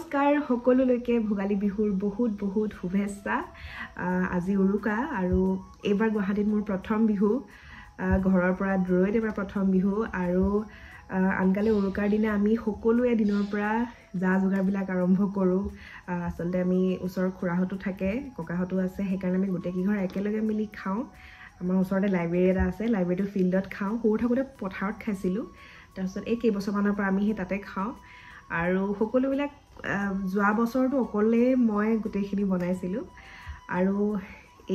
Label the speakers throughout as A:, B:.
A: নমস্কাৰ সকলোলৈকে ভোগালী বিহুৰ বহুত বহুত শুভেচ্ছা। আজি উৰুকা আৰু এইবাৰ গুৱাহাটীত মোৰ প্ৰথম বিহু, ঘৰৰ পৰা দূৰৈত এইবাৰ প্ৰথম বিহু। আৰু আনকালে উৰুকাৰ দিনা আমি সকলোৱে দিনৰ পৰা যা যোগাৰবিলাক আৰম্ভ কৰোঁ। আচলতে আমি ওচৰৰ খুৰাহঁতো থাকে, ককাহঁতো আছে, সেইকাৰণে আমি গোটেইকেইঘৰ একেলগে মিলি খাওঁ। আমাৰ ওচৰতে লাইব্ৰেৰী এটা আছে, লাইব্ৰেৰীটো ফিল্ডত খাওঁ। সৰু থাকোঁতে পথাৰত খাইছিলোঁ, তাৰপিছত এই কেইবছৰমানৰ পৰা আমি সেই তাতে খাওঁ। আৰু সকলোবিলাক যোৱা বছৰটো অকলেই মই গোটেইখিনি বনাইছিলোঁ, আৰু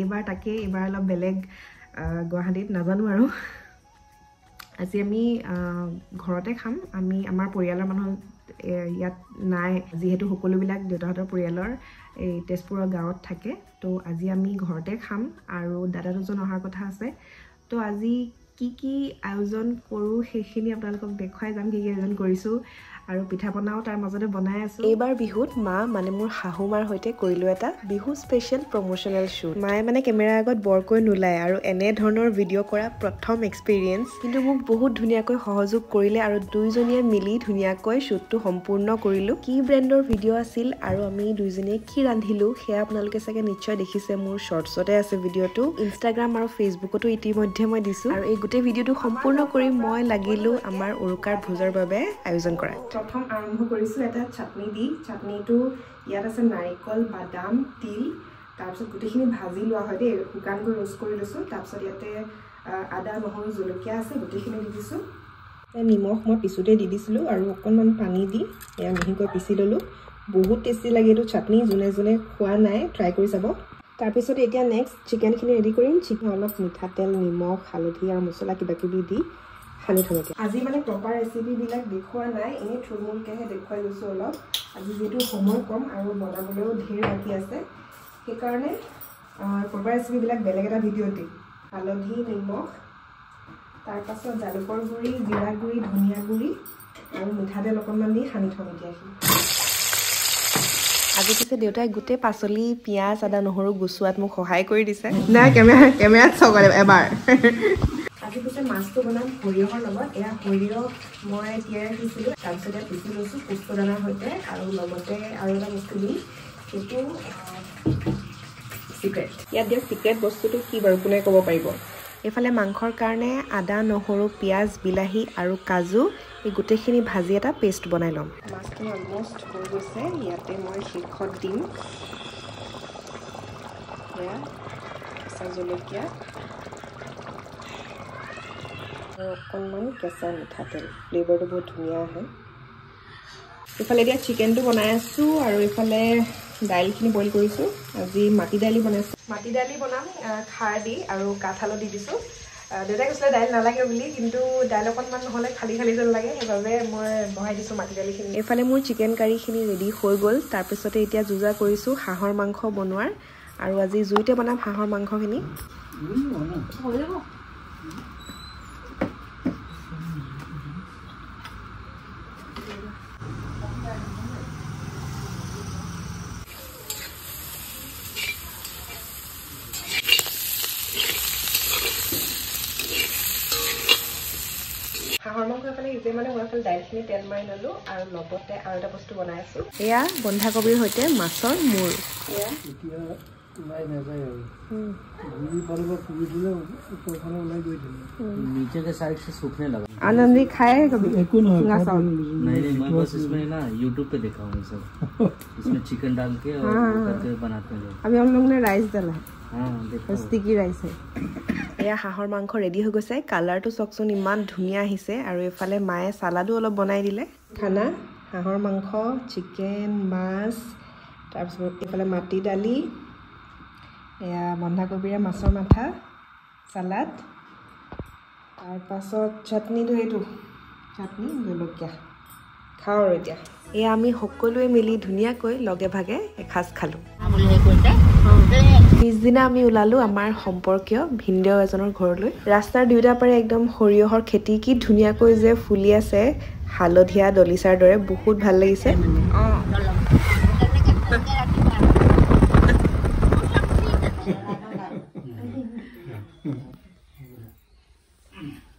A: এইবাৰ তাকে এইবাৰ অলপ বেলেগ, গুৱাহাটীত নাজানো। আৰু আজি আমি ঘৰতে খাম। আমি আমাৰ পৰিয়ালৰ মানুহ ইয়াত নাই, যিহেতু সকলোবিলাক দেউতাহঁতৰ পৰিয়ালৰ এই তেজপুৰৰ গাঁৱত থাকে। তো আজি আমি ঘৰতে খাম আৰু দাদা দুজন অহাৰ কথা আছে। তো আজি কি কি আয়োজন কৰোঁ সেইখিনি আপোনালোকক দেখুৱাই যাম, কি কি আয়োজন কৰিছোঁ আৰু পিঠা পনাও তাৰ মাজতে বনাই আছোঁ। এইবাৰ বিহুত মা মানে মোৰ শাহু মাৰ সৈতে কৰিলোঁ এটা বিহু স্পেচিয়েল প্ৰমোশ্যনেল শ্বুট। মায়ে মানে কেমেৰাৰ আগত বৰকৈ নোলায় আৰু এনেধৰণৰ ভিডিঅ' কৰা প্ৰথম এক্সপিৰিয়েঞ্চ, কিন্তু মোক বহুত ধুনীয়াকৈ সহযোগ কৰিলে আৰু দুইজনীয়ে মিলি ধুনীয়াকৈ শ্বুটটো সম্পূৰ্ণ কৰিলোঁ। কি ব্ৰেণ্ডৰ ভিডিঅ' আছিল আৰু আমি দুইজনীয়ে কি ৰান্ধিলোঁ সেয়া আপোনালোকে চাগে নিশ্চয় দেখিছে, মোৰ শ্বৰ্টছতে আছে ভিডিঅ'টো, ইনষ্টাগ্ৰাম আৰু ফেচবুকতো ইতিমধ্যে মই দিছোঁ। আৰু এই গোটেই ভিডিঅ'টো সম্পূৰ্ণ কৰি মই লাগিলোঁ আমাৰ উৰুকাৰ ভোজৰ বাবে আয়োজন কৰা। প্ৰথম আৰম্ভ কৰিছোঁ এটা চাটনি দি। চাটনিটো ইয়াত আছে নাৰিকল, বাদাম, তিল, তাৰপিছত গোটেইখিনি ভাজি লোৱা হয় দেই, শুকানকৈ ৰোষ্ট কৰি লৈছোঁ। তাৰপিছত ইয়াতে আদা, নহৰু, জলকীয়া আছে, গোটেইখিনি দি দিছোঁ। নিমখ মই পিছোঁতে দি দিছিলোঁ আৰু অকণমান পানী দি এয়া মিহিকৈ পিচি ল'লোঁ। বহুত টেষ্টি লাগে এইটো চাটনি, যোনে যোনে খোৱা নাই ট্ৰাই কৰি চাব। তাৰপিছত এতিয়া নেক্সট চিকেনখিনি ৰেডি কৰিম। চিকেন অলপ মিঠাতেল, নিমখ, হালধি আৰু মছলা কিবাকিবি দি সানি থ'ম। এতিয়া আজি মানে প্ৰপাৰ ৰেচিপিবিলাক দেখুওৱা নাই, এনেই থুলমূলকৈহে দেখুৱাই গৈছোঁ অলপ। আজি যিহেতু সময় কম আৰু বনাবলৈও ধেৰ বাকী আছে, সেইকাৰণে প্ৰপাৰ ৰেচিপিবিলাক বেলেগ এটা ভিডিঅ'ত দিম। হালধি, নিমখ, তাৰপাছত জালুকৰ গুড়ি, জিৰা গুড়ি, ধনিয়া গুড়ি আৰু মিঠাতেল অকণমান দি সানি থ'ম এতিয়া। আজি পিছে দেউতাই গোটেই পাচলি, পিঁয়াজ, আদা, নহৰু গুচোৱাত মোক সহায় কৰি দিছে। নাই, কেমেৰাত চাওক এবাৰ। আজি পিছে মাছটো বনাম সৰিয়হৰ লগত। এয়া সৰিয়হ মই তিয়াই ৰাখিছিলোঁ, তাৰপিছত ইয়াত পিচি লৈছোঁ পোস্ত দানাৰ সৈতে, আৰু লগতে আৰু এটা বস্তু দিম, সেইটো চিক্ৰেট। ইয়াত দিয়া চিক্ৰেট বস্তুটো কি বাৰু কোনে ক'ব পাৰিব? এইফালে মাংসৰ কাৰণে আদা, নহৰু, পিঁয়াজ, বিলাহী আৰু কাজু এই গোটেইখিনি ভাজি এটা পেষ্ট বনাই ল'ম। মাছখিনি অলমষ্ট হৈ গৈছে, ইয়াতে মই শেষত দিম এয়া কেঁচা জলকীয়া আৰু অকণমান কেঁচা মিঠাতেল। ফ্লেভাৰটো বহুত ধুনীয়া আহে। এইফালে এতিয়া চিকেনটো বনাই আছোঁ আৰু এইফালে দাইলখিনি বইল কৰিছোঁ। আজি মাটি দালি বনাইছোঁ। মাটি দালি বনাম খাৰ দি আৰু কাঠ আলু দি দিছোঁ। দেউতাই কৈছিলে দাইল নালাগে বুলি, কিন্তু দাইল অকণমান নহ'লে খালী খালী যেন লাগে, সেইবাবে মই বহাই দিছোঁ মাটি দালিখিনি। এইফালে মোৰ চিকেন কাৰীখিনি ৰেডি হৈ গ'ল। তাৰপিছতে এতিয়া যোজা কৰিছোঁ হাঁহৰ মাংস বনোৱাৰ, আৰু আজি জুইতে বনাম হাঁহৰ মাংসখিনি। হাঁহৰ মাংস এফালে সিজে মানে মই এফালে দাইলখিনি তেল মাৰি ল'লোঁ আৰু লগতে আৰু এটা বস্তু বনাই আছোঁ। এয়া বন্ধাকবিৰ সৈতে মাছৰ মূৰ। आनंदी खाए कभी?
B: नहीं नहीं, मैं बस इसमें ना YouTube पे देखा हूँ सब। इसमें चिकन डाल के और करके बनाते हैं।
A: अभी हम लोग ने राइस डाला है।
B: हाँ, देखा।
A: स्टिकी राइस है। এয়া হাঁহৰ মাংস ৰেডি হৈ গৈছে। কালাৰটো চাওকচোন, ইমান ধুনীয়া আহিছে। আৰু এইফালে মায়ে চালাডো অলপ বনাই দিলে। খানা হাঁহৰ মাংস, চিকেন, মাছ, তাৰপিছত এইফালে মাটি দালি, এয়া বন্ধাকবিৰে মাছৰ মাথা, চালাড, তাৰপাছত চাটনিটো এইটো চাটনি, জলকীয়া। খাওঁ আৰু এতিয়া। এয়া আমি সকলোৱে মিলি ধুনীয়াকৈ লগে ভাগে এসাঁজ খালোঁ। পিছদিনা আমি ওলালোঁ আমাৰ সম্পৰ্কীয় ভিনদেউ এজনৰ ঘৰলৈ। ৰাস্তাৰ দুয়োটা পাৰে একদম সৰিয়হৰ খেতি, কি ধুনীয়াকৈ যে ফুলি আছে, হালধীয়া দলিচাৰ দৰে, বহুত ভাল লাগিছে।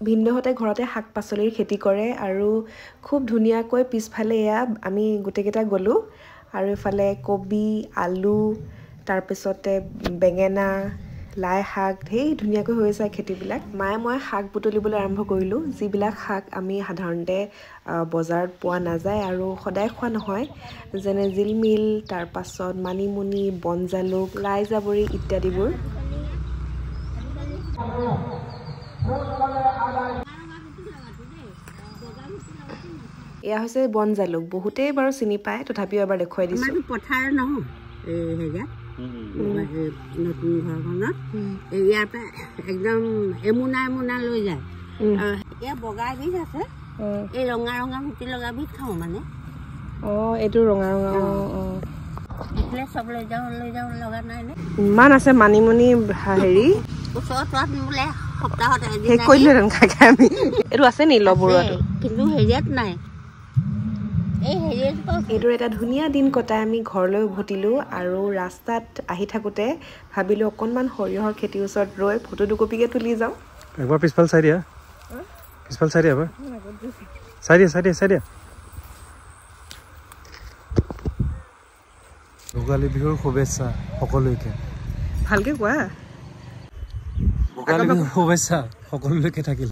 A: ভিনদেউহঁতে ঘৰতে শাক পাচলিৰ খেতি কৰে আৰু খুব ধুনীয়াকৈ পিছফালে এয়া আমি গোটেইকেইটা গ'লোঁ। আৰু এইফালে কবি, আলু, তাৰপিছতে বেঙেনা, লাই শাক ধেৰ ধুনীয়াকৈ হৈ আছে খেতিবিলাক। মায়ে মই শাক বুটলিবলৈ আৰম্ভ কৰিলোঁ, যিবিলাক শাক আমি সাধাৰণতে বজাৰত পোৱা নাযায় আৰু সদায় খোৱা নহয়, যেনে জিলমিল, তাৰপাছত মানিমুনি, বনজালুক, লাই জাবৰি ইত্যাদিবোৰ। এয়া হৈছে বনজালুক, বহুতেই বাৰু চিনি পায়, তথাপিও এবাৰ দেখুৱাই দিছোঁ।
C: পথাৰ নহয় নতুন ঘৰখনত ইয়াৰ পৰা একদম এমুনা এমুনা লৈ যায়। এয়া বগা এবিধ আছে, এই ৰঙা ৰঙা গুটি লগা বিধ খাওঁ মানে।
A: অঁ, এইটো ৰঙা ৰঙা।
C: চব লৈ যাওঁ লৈ যাওঁ লগা নাই নে?
A: ইমান আছে মানিমুনি হেৰি
C: ওচৰত বোলে সপ্তাহত
A: শেষ কৰিলোহেঁতেন খাই খাই আমি। এইটো আছে নি লবৰুৱাটো?
C: কিন্তু হেৰিয়াত নাই।
A: এইদৰে এটা ধুনীয়া দিন কটাই আমি ঘৰলৈ উভতিলোঁ আৰু ৰাস্তাত আহি থাকোঁতে ভাবিলোঁ অকণমান সৰিয়হৰ খেতিৰ ওচৰত ৰৈ ফটো দুকপিকে তুলি যাওঁ।
D: একবাৰ পিছফাল চাই দিয়া, পিছফাল চাই দিয়া, এবাৰ চাই দিয়া, চাই দিয়া, চাই দিয়া। ভোগালী বিহুৰ শুভেচ্ছা সকলোকে।
A: ভালকে কোৱা।
D: ভোগালী বিহুৰ শুভেচ্ছা সকলোলৈকে থাকিল।